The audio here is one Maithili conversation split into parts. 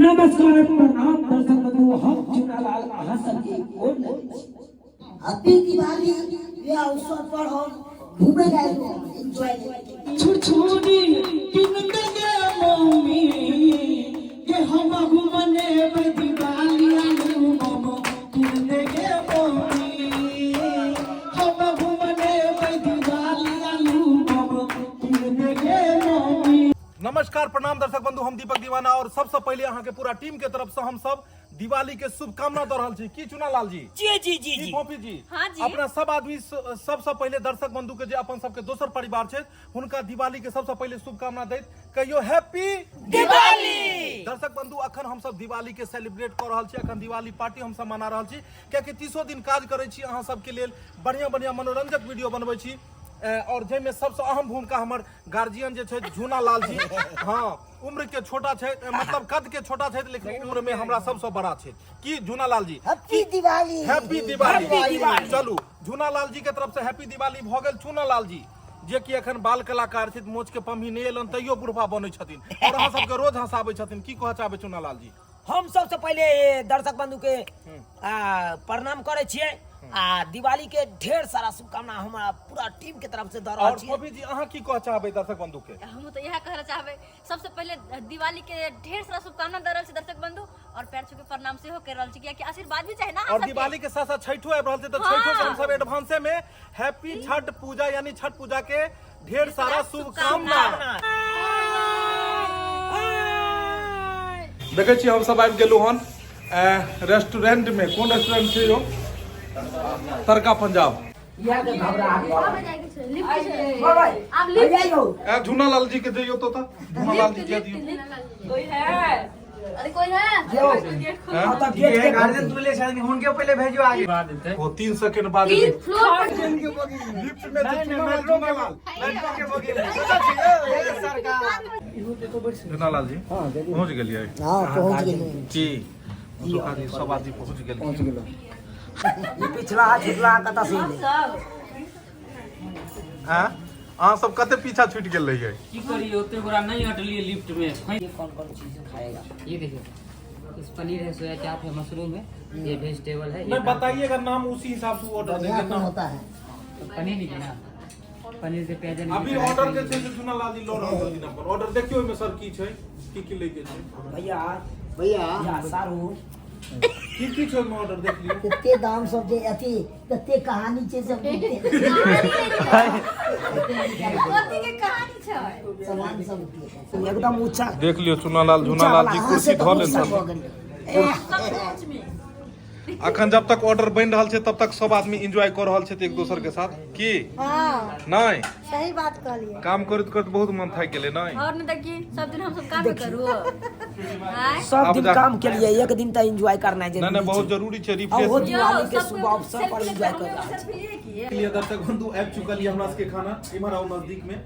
नमस्कार प्रणाम दर्शक बंधु, हम चुनालाल अहाँ सबके गोर लगै छी। हैप्पी दिवाली के अवसर पर हम घूमे गए एंजॉय लेने। छुछुरी किन दे मम्मी के हम घुमने दिवाली, आलू मम किन दे मम्मी, हम घुमने दिवाली, आलू मम किन दे मम्मी। नमस्कार प्रणाम दर्शक बंधु, हम दीपक दीवाना और सबसे पहले अहाँ के पूरा टीम के तरफ से हम सब दिवाली के शुभकामना दऽ रहल छी। की चुना लाल जी? जी जी जी। की जी। फोफी जी? हाँ जी। अपना सब आदमी सबसे पहले दर्शक बंधु के जे अपन सबके दोसर परिवार छै, हुनका दिवाली के सबसे पहले शुभकामना दैत कहियो हैप्पी दिवाली। दर्शक बंधु, अखन हम सब दिवाली के सेलिब्रेट कऽ रहल छी। अखन दिवाली पार्टी हम सब मना रहल छी, कियाकि 30 दिन काज करै छी, अहाँ सबके लेल बढ़िया बढ़िया मनोरंजक वीडियो बनबै छी और जाहिमे सबसँ अहम भूमिका हमर गार्जियन जे छै झूना लाल जी। हाँ, उम्र के छोटा छै, मतलब कद के छोटा छै, लेकिन उम्र में हमरा सबसँ बड़ा छै। की Jhuna Lal ji? Happy Diwali. Happy Diwali. Happy Diwali. चलू, झूना लाल जी के तरफ से हैप्पी दिवाली भऽ गेल। चूना लाल जी जे कि एखन बाल कलाकार छथि, मोच के पम्ही नहि एलन तैयो बुढ़बा बनै छथिन और अहाँ सबके रोज हंसाबै छथिन। की कहऽ चाहबै चूना लाल जी? हम सबसे पहले दर्शक बंधु के प्रणाम करे छियै आ दिवाली के ढेर सारा शुभकामना हमारा पूरा टीम के तरफ से दऽ रहल और छियै। फोफी जी, अहाँ की कहऽ चाहबै दर्शक बंधु के? हम तऽ इएह कहऽ चाहबै, सबसे पहिले दिवाली के ढेर सारा शुभकामना दऽ रहल छी दर्शक बंधु और पैर छू के प्रणाम सेहो कर रहल छी, कियाकि आशीर्वाद भी चाही ना अहाँ और सबके। दिवाली के साथ साथ छठो आबि रहल छै, तऽ छठो के हम सब एडवांसे में हैप्पी छठ पूजा, यानी छठ पूजा के ढेर सारा शुभकामना। देखै छी हम सब आबि गेलहुँ हन रेस्टोरेंट में। कोन रेस्टोरेंट छै यौ? तड़का पंजाब। इएह के घबराहट भऽ आबै जाय के छै, लिफ्ट छै। बाबा, आब लिफ्ट भैया यौ। ए, झूना लाल जी के जइयो तो झूना लाल जी के दियौ। कोई है? अरे कोई है? यौ। हैं? ओतऽ गेट के गार्जियन तुले छथिन, हुनके पहिले भेजो आगे। ओ 3 सेकंड बाद 3 फ्लोर पर लिफ्ट में छै चूना लाल, झूना लाल। मेट्रो के बोगी में। सरकार। झूना लाल जी पहुंच गेलियै? हाँ, पहुंच गेलियै। जी अशोका जी, सब आदमी पहुंच गेल? पहुंच गेल। ई पिछला छुटला कतऽ से एलै? सब हैं, अहाँ सब कते पीछा छूट गेल रहियै? की करिए, ओते गोरा नहीं अटलिए लिफ्ट में। ये कौन कौन चीज खाएगा? ये देखिए, इस पनीर है, सोया चाप है, मशरूम है, ये वेजिटेबल है, ये नहीं बताइएगा नाम, उसी हिसाब से ऑर्डर बढ़िया देंगे कौन ना। होता है? पनीर लीजिए ना, पनीर से प्याज। अभी ऑर्डर के छै से चुना लाल जी लऽ रहल छथिन अपन ऑर्डर। देखियौ ओहिमे सर की छै, की की लै के छै। भैया। भैया। या सारू। की की छै ओहिमे ऑर्डर, देख लियौ। कते दाम सब जे अथी कते कहानी छै सब। कथी के कहानी छै? सामान सब के एकदम ऊंचा। देख लियौ चुना लाल, झुना लाल जी अहाँ कुर्सी से तऽ धऽ लेल ऊँचा भऽ छथिन। गेलै। सब सोच में अखन जब तक ऑर्डर बनि रहल छै तब तक सब आदमी एंजॉय कऽ रहल छथि एक दोसर के साथ। की? हाँ। नहि? सही बात कहलिए। काम करैत करैत बहुत मन थाकि गेलै नहि? और नहीं देखी, सब दिन हम सब काम करू आय। सब आब दिन काम के लिए एक दिन तऽ एंजॉय करनाइ नहि जरूरी नहि, बहुत छै। जरूरी छै आ रिफ्रेश। ओहो यो, दिवाली के सब शुभ अवसर पर सेल्फी एंजॉय लेबै, कर हम रहल सेल्फी लिए की? लिए दर्शक बंधु, आबि चुकल ये हमरा सबके खाना। इम्हर आउ नजदीक में।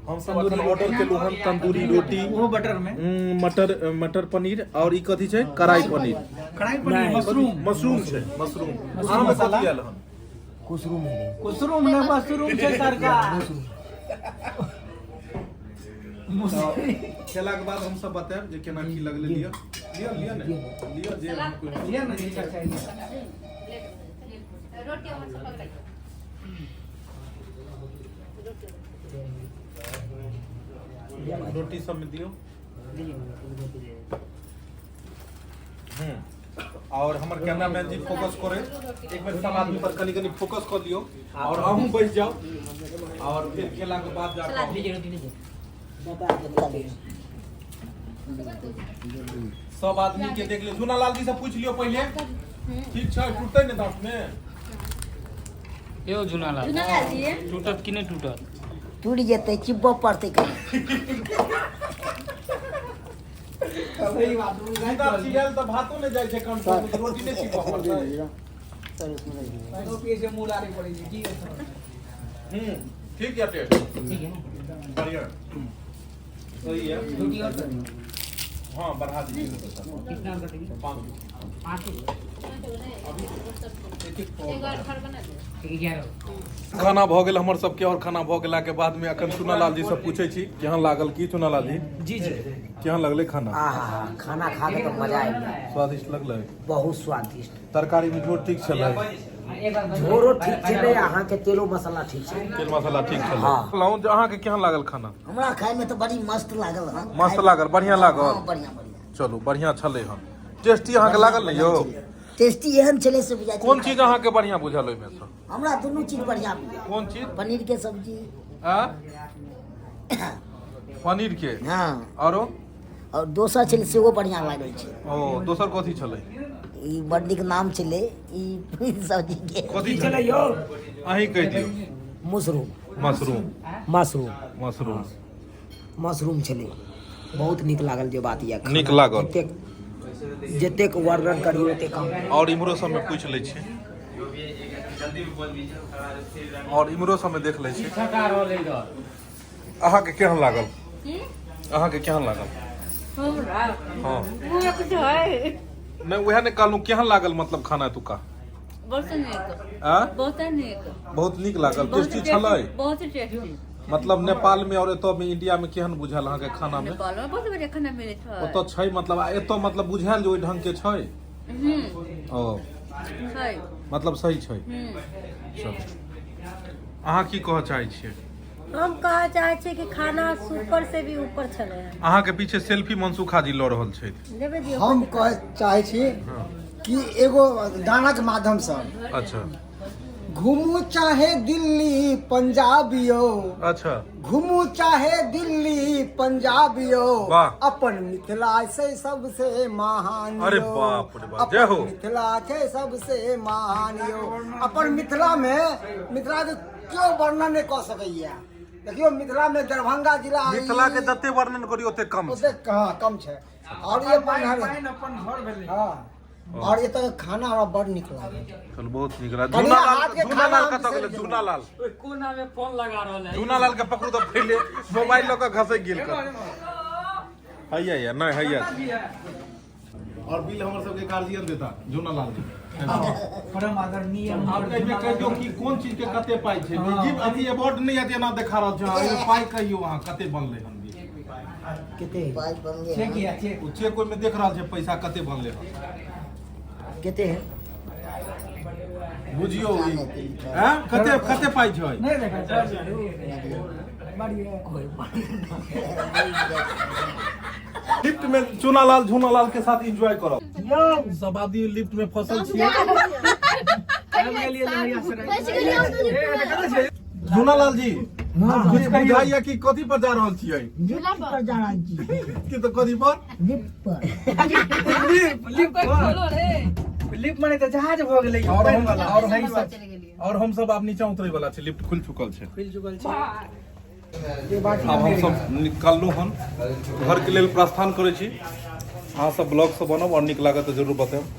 हम सब अखन ऑर्डर केलहुँ हन तंदूरी रोटी, ओहो बटर में, मटर मटर पनीर और ई कथी छै, कढ़ाई पनीर? कढ़ाई पनीर, मशरूम। मशरूम छै, मशरूम। अहाँ मे कथी आयल हन? कुसरुम है। कुसरुम ने, मशरूम छै सरकार। खेला के बाद हम सब बतायब जे केना की लगलै। लिअ लिअ लिअ ने, लिअ जे अहाँके- लिअ ने, जे चाहिए। रोटी हमर सब पकड़ै। रोटी सब में दियौ। और हमर कैमरामैन जी फोकस करे एक बेर सब आदमी पर, कनी कनी फोकस कर लियौ और अहूँ बैस जाओ और फिर खेला के बाद जाकर लीजिए, रोटी लीजिए। सब आदमी के देख लियौ। झूना लाल जी से पूछ लियौ पहिले, ठीक छै? टूटतै ने दांत में? यो झुना लाल। झुना लाल जी। टूटत कि नहीं टूटत? टूटि जेतै, चिब्बऽ पड़तै कनि। सही बात बुझाइ। सीधा चिड़ैल तऽ भातो नहि जाइ छै कंट्रोल में, रोटी नहि चिबऽ पड़तै। पानिओ पियै छै, मुँह लारे पड़ै छै की? ठीक है, टेस्ट ठीक है ना? बढ़िया, सही है। रोटी और कर दो। हाँ, बढ़ा दीजिए। कितना और कटेगी? 5। 5? एक एक पाव बढ़ा। 11। खाना भऽ गेल हमर सबके और खाना भऽ गेला के बाद में अखन चुनालाल जी से पूछै छी केहन लागल। की चुनालाल जी? जी जी। केहन लगलै खाना? आहा, खाना खा के तो मजा आबि गेल। स्वादिष्ट लगलै? बहुत स्वादिष्ट। तरकारी में झोर ठीक छलै? झोरो ठीक छलै, अहाँके तेलो मसाला ठीक छै। तेल मसाला ठीक छलै। हाँ। कहलहुँ जे अहाँके केहन लागल खाना? हमरा खायमे तऽ बड़ी मस्त लागल हन। मस्त लागल, बढ़िआँ लागल? हँ, बढ़िआँ बढ़िआँ। चलू बढ़िआँ छलै हन। टेस्टी अहाँके लागल ने यौ? टेस्टी एहन छलै से बुझाइ कोन चीज अहाँके बढ़िआँ बुझल ओहिमे सँ? हमरा दुनू चीज बढ़िआँ बुझायल। कोन चीज? पनीर के सब्जी। आ पनीर के? हँ। आरो? और दोसर छलै सेहो बढ़िआँ लागल छै। ओ दोसर कथी छलै? ई बड़ नीक नाम छलै ई सब्जी के। कथी छलै यौ? अहीं कहि दियौ। Mushroom. Mushroom. Mushroom. Mushroom. Mushroom छलै, बहुत नीक लागल। जे बात यऽ, नीक लागल। जतेक जतेक वर्णन करियौ ओतेक कम। और इम्हरो सबमे पूछि लै छी, और इम्हरो सबमे देख लै छी। अहाँके केहन लागल? अहाँके केहन लागल? हमरा? हँ। मुँहमे कुछ है। नहि, उएह ने कहलहुँ, केहन लागल मतलब खाना एतुका? बहुत नीक। आ बहुत नीक। बहुत नीक लागल? बहुत टेस्टी छलै? बहुत टेस्टी। मतलब नेपाल में और एतऽ में इंडिया में केहन बुझायल अहाँके खाना में? नेपाल में बहुत बढ़िया खाना मिले छै। ओतऽ छै मतलब, आ एतऽ मतलब बुझायल जे ओहि ढंग के छै? ओ छै। मतलब सही छै। चलू, अहाँ की कहऽ चाहै छियै? हम कहऽ चाहै छियै कि खाना सुपर से भी ऊपर छलै हन। अहाँके पीछे सेल्फी मनसुखा जी लऽ रहल छथि। लेबे दियौ। हम कहै चाहै छी कि एगो गानाके माध्यमसँ। अच्छा। घूमू चाहे दिल्ली पंजाब यौ। अच्छा। घूमू चाहे दिल्ली पंजाब यौ। वाह। अपन मिथिला से सबसे महान अरे यौ। बाप रे बाप, अपन जय हो। मिथिला छै सबसे महान यौ। अपन मिथिला मे मिथिला के केओ वर्णन नहि कऽ सकैया। देखियौ मिथिला मे दरभंगा जिला मिथिला के जते वर्णन करी ओते कम छै। ओते कहाँ कम छै। और ये अपन घर भेलै। हँ, और एतऽ के खाना हमरा बड़ नीक लागल। चलू, बहुत नीक लागल। बढ़िया झूना लाल, हाथ के झूना खाना लाल हम कतऽ गेलै? बिसरि झूना लाल, कोना में फोन लगा रहल है। झूना लाल के पकड़ू तऽ पहिले मोबाइल लऽ कऽ घसकि गेल। कर हैया या नहि हैया। और बिल हमर सबके गार्जियन देता झूना लाल जी। परम आदरणीय। आब एहिमे कहियौ कि कोन चीज के कते पाइ छै। जी अथी अवार्ड नहि अथी एना देखा रहल छै। अहाँ एहिमे पाइ कहियौ अहाँ कते बनलै हन बिल? कते पाइ बनलै चेक हन। या चेक। ओ चेक ओहिमे देख रहल छै, पैसा कते बनलै हन। कते है? बुझियौ ई हैं कते कते पाइ छै। नहि देखा सर बढ़िया। लिफ्ट में चूनालाल झूनालाल के साथ एंजॉय करब। सब आदमी लिफ्ट में फसल छियै। झूनालाल जी, कुछ बुझाइया कि कथी पर जा रहल छियै? लिफ्ट पर जा रहल छी। कि तऽ कथी पर? लिफ्ट पर। लिफ्ट पर, लिफ्ट माने तऽ जहाज भऽ गेलै। और हम और हम सब और हम सब आब नीचा उतरे वाला छै। लिफ्ट खुलि चुकल छै। खुलि चुकल छै। आब हम सब निकललहुँ हन, घरके लेल प्रस्थान करै छी। अहाँ सब ब्लॉग सब बनब और नीक लागत तऽ जरूर बतायब।